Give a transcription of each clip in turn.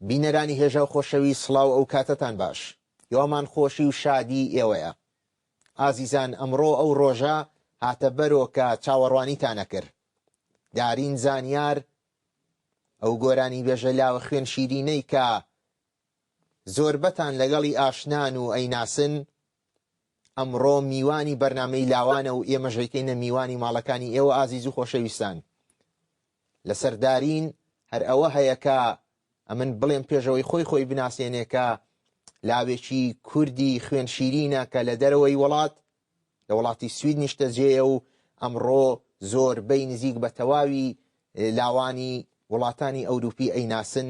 بینەرانی هێژا و خۆشەویست سڵاو ئەو کاتەتان باش هیوامان خۆشی و شادی ئێوەیە ئازیزان ئەمڕۆ ئەو ڕۆژە هاتە بەرۆ کە چاوەڕوانیتان ئەکرد دارین زانیار ئەو گۆرانیبێژە لاوە خوێن شیرینەی کە زۆربەتان لەگەڵی ئاشنان و ئەیناسن ئەمڕۆ میوانی بەرنامەی لاوانە و ئێمەش ئەیکەینە میوانی ماڵەکانی ئێوە ئازیز و خۆشەویستان. لەسەر دارین هەر ئەوە هەیە کە ئەمن بڵێم پێشەوەی خۆی خۆی بناسێنێ کە لاوێکی کوردی خوێن شیرینە کە لە دەرەوەی وڵات لە وڵاتی سوید نیشتەجێیە و ئەمڕۆ زۆربەی نزیک بە تەواوی لاوانی وڵاتانی ئەوروپی ئەیناسن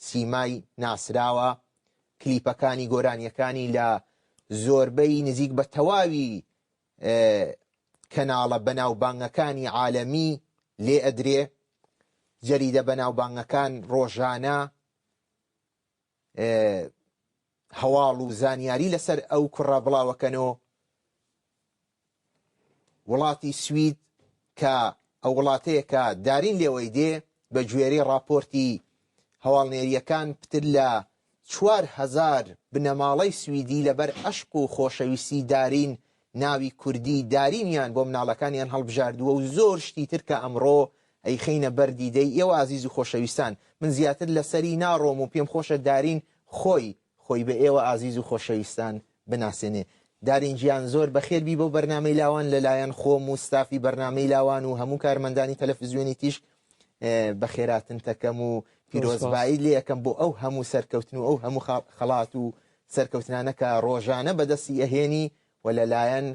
سیمای ناسراوە کلیپەکانی گۆرانیەکانی لە زۆربەی نزیک بە تەواوی کەناڵە بەناوبانگەکانی عالەمی لێ ئەدرێ، جەریدە بەناوبانگەکان ڕۆژانە هەواڵ و زانیاری لەسەر ئەو کوڕە بڵاوەکەنۆ. وڵاتی سوید کە ئەو وڵاتەیە کە دارین لێوەی دێ، بە گوێرەی ڕاپۆرتی هەواڵنێرییەکان پتر لە 4000 بنەماڵەی سویدی لەبەر ئەشق و خۆشەویستی دارین ناوی کوردی دارینیان بۆ مناڵەکانیان هەڵبژاردووە و زۆر شتی تر کە ئەمڕۆ ئەیخەینە بەر دیدەی ئێوە ئازیز و خۆشەویستان. من زیاتر لەسەری ناڕۆم و پێم خۆشە دارین خۆی خۆی بە ئێوە ئازیز و خۆشەویستان بناسێنێ. دارین گیان زۆر بەخێر بی بۆ بەرنامەی لاوان لەلایەن خۆم و ستافی بەرنامەی لاوان و هەموو کارمەندانی تەلەفزیۆنی تیشک بەخێراتنتەکەم و پیرۆزبایی لێ ئەکەم بۆ ئەو هەموو سەرکەوتن و ئەو هەموو خەڵات و سەرکەوتنانە کە ڕۆژانە بەدەستی ئەهێنی و لەلایەن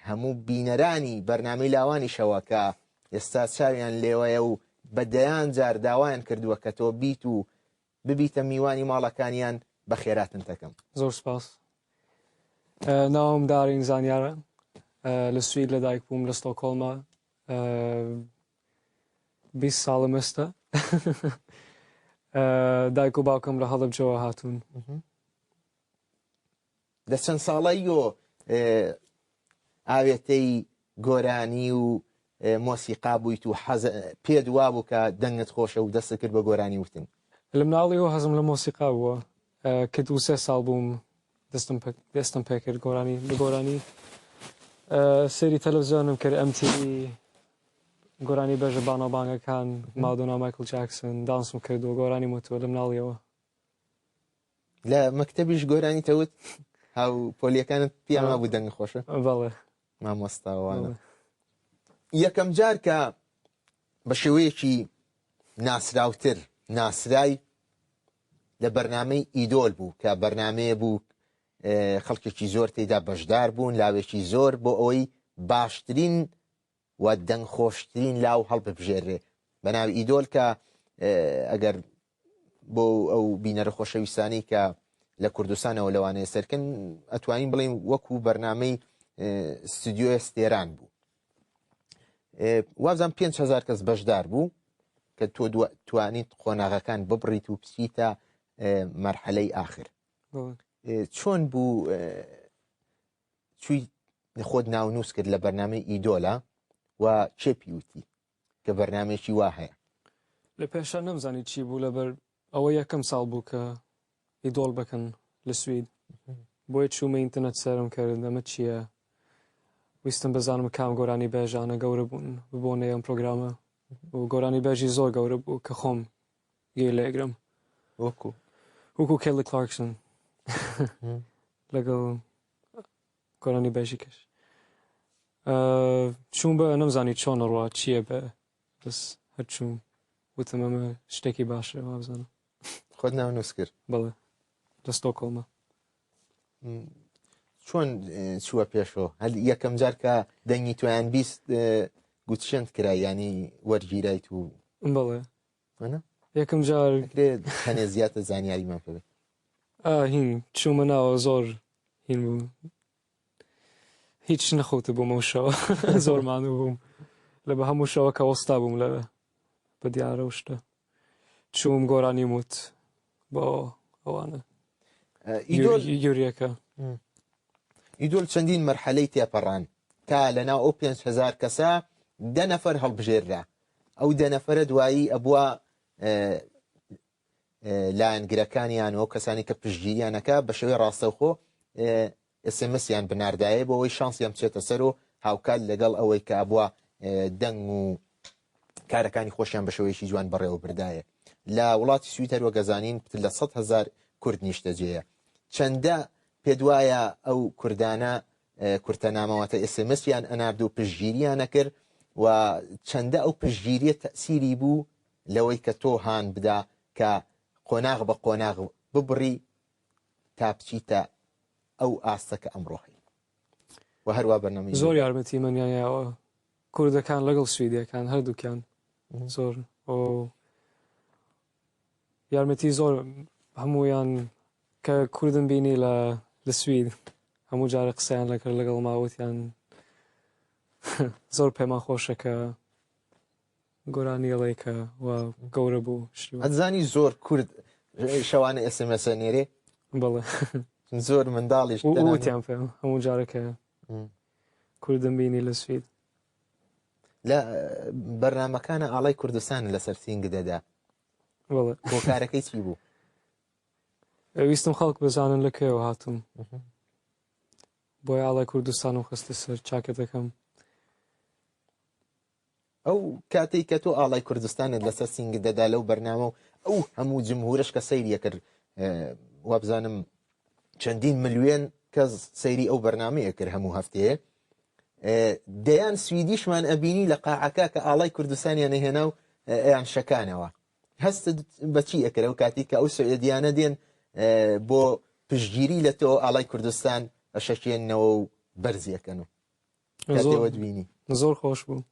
هەموو بینەرانی بەرنامەی لاوانیشەوە کە ئێستا چاویان لێوەیە و بە دەیان جار داوایان کردووە کە تۆ بیت و ببیتە میوانی ماڵەکانیان بەخێراتن دەکەم. زۆر سپاس. ناوم دارین زانیارە لە سوید لەدایک بووم لە ستۆکۆڵما 20 ساڵم ئێستا دایک و باوکم لە هەڵەبجەوە هاتوون. لە چەند ساڵەیۆ ئاوێتەی گۆرانی و مۆسیقا بوویت و حەز پێت وابوو کە دەنگت خۆشە و دەستت کرد بە گۆرانی وتن؟ لە مناڵیەوە حەزم لە مۆسیقا بووە کە دوو سێ ساڵ بووم دەستم دەستم پێکرد گۆرانی بە گۆرانی سەیری تەلەفزیۆنم کرد MTV گۆرانی بێژە باناوبانگەکان مادۆنا مایکل جاکسن دانسم کردووە گۆرانی وتووە لە مناڵیەوە. لە مەکتەبیش گۆرانی تەوت هاو پۆلیەکانت پیان وابوو دەنگ خۆشە؟ بەڵێ. مامۆستاوانە یەکەم جار کە بە شێوەیەکی ناسراوتر ناسرای لە بەرنمەی ئیدۆل بوو کە بەرنمەیە بوو خەڵکێکی زۆر تێدا بەشدار بوون لاوێکی زۆر بۆ ئەوەی باشترین و دەنگخۆشترین لاو هەڵببژێررێ بە ناوی ئیدۆل کە ئەگەر بۆ ئەو بینەرە خۆشەویستانەی کە لە کوردستانەوە لەوانەیە سەرکن ئەتوانین بڵین وەکو بەرنمەی ستودیۆ ستێران بوو وازان 5هزار کەس بەشدار بوو کە تۆ توانیت قۆناغەکان ببڕیت و بچیتە مەرحەلەی ئاخر چۆن بوو چوی خۆت ناونووس کرد لە بەرنامەی ئیدۆلا و کێ پیوتی کە بەرنامەیەکی وا هەیە؟ لە پێشا نەمزانی چی بوو لەبەر ئەوە یەکەم ساڵ بوو کە ئیدۆڵ بکەن لە سوید بۆیە چوومە ئینتەرنێت سەیرم کرد ئەمە چییە ویستم بزانم کام گۆرانی بێژانە گەورە بوون ببۆنەی ئەم پرۆگرامە و گۆرانی بێژی زۆر گەورە بوو کە خۆم گوێ لێگرم وەکو وەکو کێلی کلارکسن لەگەڵ گۆرانی بێژی کەش چوون بە نەمزانی چۆن ڕوا چییە بە بەس هەر چووم وتم ئەمە شتێکی باشە وابزانم خۆت ناونووس کرد بەڵێ لە ستۆکۆڵمە چۆن چووە پێشەوە هەل یەکەم جار کە دەنگی تویان 20 گوتشند کرا ینی وەرگیرایت و بەڵێ یەکەم جار هەنێ زیاتر زانیاریمان پێ هین چوومە ناوە زۆر هین بوو هیچ نەخەوتە بووم ئەو شەوە زۆر مانوو بووم لە بە هەموو شەوە کە وەستا بووم لەوێ بە دیارە و شتە چووم گۆرانی وت بۆ ئەوانە یوریەکە ئیدۆل چەندین مەرحەلەی تێپەڕان تا لەناو ئەو 5هزار کەسە دە نەفەر هەڵبژێررا ئەو دە نەفەرە دوایی ئەبووە. لایەنگرەکانیان و ئەو کەسانی کە پشتگیریان ئەکا بە شێوەی ڕاستەوخۆ SMS یان بناردایە بۆ ئەوەی شانسیان بچێتە سەر و هاوکات لەگەڵ ئەوەی کە ئەبووە دەنگ و کارەکانی خۆشیان بە شێوەیەکی جوان بەڕێوە بردایە. لە وڵاتی سوید هەروەک ئەزانین پتر لە 100 هەزار کورد نیشتەجێیە. چەندە پێت وایە ئەو کوردانە کورتەنامە واتە SMS یان ئەنارد و پشتگیریان ئەکرد و چەندە ئەو پشتگیریە تەئسیری بوو لەوەی کە تۆ هان بدا کە قۆناغ بە قۆناغ ببڕی تا بچیتە ئەو ئاستە کە ئەمڕۆ هەی و هەروا بەرنامەی زۆر یارمەتی منیان یاوە کوردەکان لەگەڵ سویدیەکان هەردووکیان زۆر یارمەتی زۆر هەمویان کە کوردم بینی لە لە سوید هەموو جارە قسەیان لەکرد لەگەڵ ماوتیان زۆر پێمان خۆشە کە گۆرانی ئەڵێ کە وا گەورە بوو شتی وا. ئەتزانی زۆر کورد شەوانە SMS ئەنێرێ؟ بەڵێ. زۆر منداڵیش تەنانەت. وتیان پێم هەموو جارە کە کوردم بینی لە سوید. لە بەرنامەکانە ئاڵای کوردستان لەسەر سینگ دەدا. بەڵێ. هۆکارەکەی چی بوو؟ ویستم خەڵک بزانن لە کوێوە هاتووم. بۆیە ئاڵای کوردستانم خستە سەر چاکەتەکەم. ئەو کاتەی کە تۆ ئاڵای کوردستانت لەسەر سینگت دەدا لەو بەرنامە و ئەو هەموو جمهورەش کە سەیری ئەکرد وابزانم چەندین ملیۆن کەس سەیری ئەو بەرنامەیە کرد هەموو هەفتەیە دەیان سویدیشمان ئەبینی لە قاعەکە کە ئاڵای کوردستانیان هێنا و ئەیان شەکانەوە هەست بەچی ئەکرد ئەو کاتی کە ئەو سعودیانە دێن بۆ پشتگیری لە تۆ ئاڵای کوردستان ئەشەکێنەوە و بەرزیەکەن و کاتێوەت بینی زۆر خۆش بوو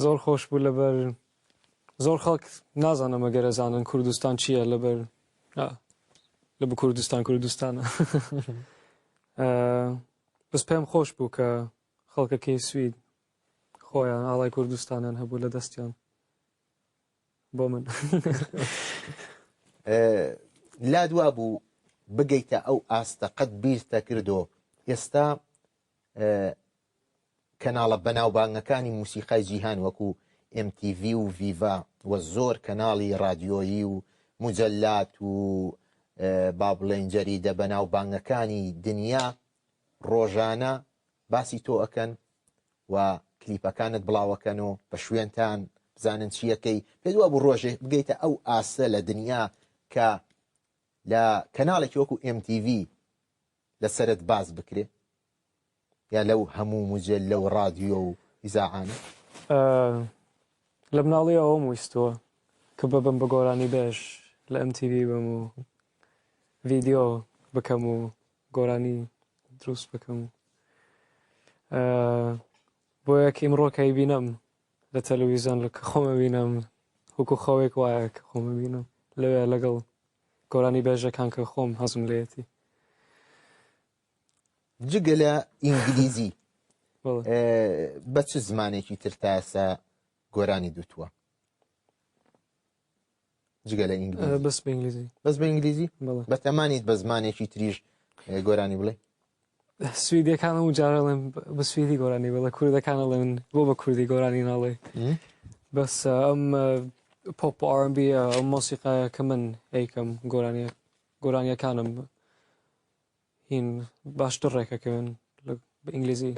زۆر خۆش بوو لەبەر زۆر خەڵک نازانم ئەگەر ئەزانن کوردستان چییە لەبەر لە بە کوردستان کوردستانە بەس پێم خۆش بوو کە خەڵکەکەی سوید خۆیان ئاڵای کوردستانیان هەبوو لە دەستیان بۆ من. لات وابوو بگەیتە ئەو ئاستە قەت بیرتە کردۆ ئێستا کەناڵە بەناوبانگەکانی موسیقای جیهان وەکو MTV و ڤیڤا و زۆر کەناڵی ڕادیۆیی و موجەلات و با بڵێین جەریدە بەناوبانگەکانی دنیا ڕۆژانە باسی تۆ ئەکەن و کلیپەکانت بڵاوەکەن و بە شوێنتان بزانن چیەکەی پێت وابوو ڕۆژێ بگەیتە ئەو ئاستە لە دنیا کە لە کەناڵێکی وەکو MTV لەسەرت باس بکرێ یا لەو هەموو مجلە و ڕادیۆ و ئیزاعانە؟ لە مناڵی ئەوەم ویستووە کە ببم بە گۆرانی بێژ لە MTV بم و ڤیدیۆ بکەم و گۆرانی دروست بکەم و بۆیە کە ئیمڕۆ کە ئەیبینم لە تەلەویزیۆن لە کە خۆمە بینم وەکو خەوێک وایە کە خۆمە بینم لەوێ لەگەڵ گۆرانی بێژەکان کە خۆم حەزم لێیەتی. جگە لە ئینگلیزی بە چ زمانێکی تر تا ئێستا گۆرانی دوتووە؟ جگە لە ئینگلیزی بەس بە ئینگلیزی بەس بە ئینگلیزی بەتەمانیت بە زمانێکی تریش گۆرانی بڵێ سویدیەکان هەموو جارە ئەڵێن بە سویدی گۆرانی بڵێ کوردەکان ئەڵێن بۆ بە کوردی گۆرانی ناڵێ بەس ئەم پۆپ R&B ئەم مۆسیقایە کە من ئەیکەم گۆرانیە گۆرانیەکانم هین باشتر ڕێکەکەون بە ئینگلیزی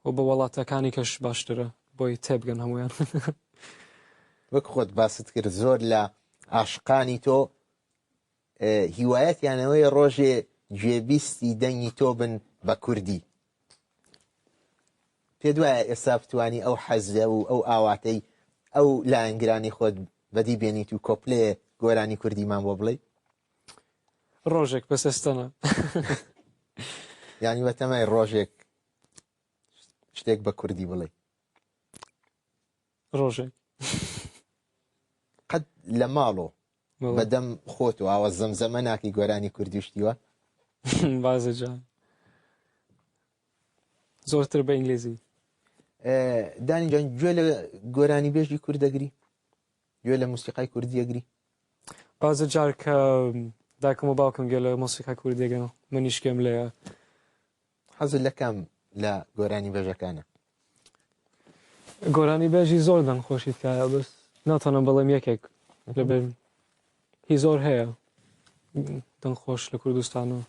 و بە وڵاتەکانی کەش باشترە بۆی تێبگەن هەمویان. وەک خۆت باست کرد زۆر لە عاشقانی تۆ هیوایەتیانەوەی ڕۆژێ گوێبیستی دەنگی تۆ بن بە کوردی پێ دوایە ئێستا بتانی ئەو حەزە و ئەو ئاواتەی ئەو لایەنگرانی خۆت بەدی بێنیت و کۆپلێ گۆرانی کوردیمان بۆ بڵێ ڕۆژێک بەس ئێستا نا. یانی بەتەمای ڕۆژێک شتێک بە کوردی بڵێ ڕۆژێک قەت لە ماڵۆ بەدەم خۆت و ئاوە زەمزەمە ناکی گۆرانی کوردی شتیوە بازە جان زۆرتر بە ئینگلیزی دانی جان گوێ لە گۆرانی بێژی کورد دەگری گوێ لە موسیقای کوردی ئەگری؟ بەعزێ جار کە دایکم و باوکم گوێ لە مۆسیقای کوردی ئەگرن منیش گوێم لێیە. حەزت لە کام لە گۆرانی بێژەکانە؟ گۆرانی بێژی زۆر دەنگ خۆشی تکایە بەس ناتوانم بڵێم یەکێک. لەبەر هی زۆر هەیە دەنگخۆش لە کوردستانەوە.